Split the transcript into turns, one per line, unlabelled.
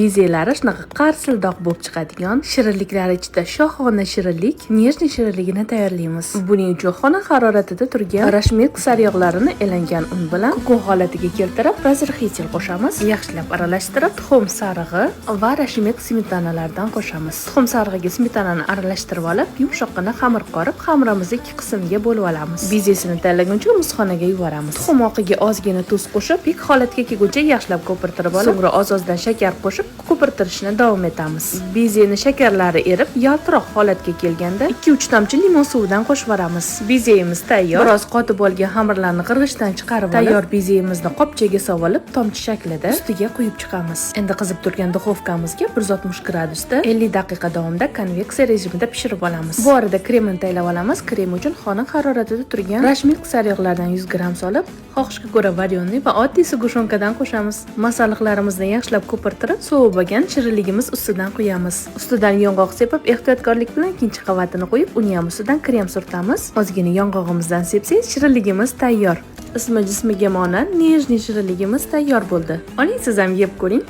Bezelari shunaqa qarsildoq bo'lib chiqadigan shirinliklar ichida shohona shirinlik, нежный shirinligini tayyorlaymiz. Buning uchun xona haroratida turgan Rush Milk sariyog'larini elangan un bilan kukun holatiga keltirib, разрыхлитель qo'shamiz. Yaxshilab aralashtirib, tuxum sarig'i va Rush Milk smetanalardan qo'shamiz. Tuxum sarig'iga smetanani aralashtirib olib, yumshoqqina xamir qorib, xamirimizni ikki qismga bo'lib olamiz. Bezesini tayyorlaguncha muzxonaga yuboramiz. Tuxum oqiga ozgina tuz qo'shib, pik holatga kelguncha yaxshilab ko'pirtirib olib, so'ngra oz-ozdan shakar qo'shib, ko'pirtirishni davom etamiz. Bezeni shakarlari erib, yaltiroq holatga kelganda 2-3 tomchi limon suvidan qo'shib yuboramiz. Bezeyimiz tayyor. Biroz qotib olgan xamirlarni qirg'ichdan chiqarib olib, tayyor bezeyimizni qopchaga solib, tomchi shaklida ustiga quyib chiqamiz. Endi qizib turgan duxovkamizga 160 gradusda 50 daqiqa davomida konveksiya rejimida pishirib olamiz. Bu orada kremini tayyorlab olamiz. Krem uchun xona haroratida turgan Rush Milk sariyog'lardan 100 gramm solib, xohishga ko'ra варёный va oddiy сгущёнка dan qo'shamiz. Masalliqlarimizni yaxshilab ko'pirtirib, sovib olgan shirinligimiz ustidan quyamiz. Ustidan yong'oq sepib, ehtiyotkorlik bilan ikkinchi qavatini qo'yib, uni ham ustidan krem surtamiz. Ozgina yong'og'imizdan sepsak, shirinligimiz tayyor. Ismi jismiga monand нежный shirinligimiz tayyor bo'ldi. Oling, siz ham yeb ko'ring.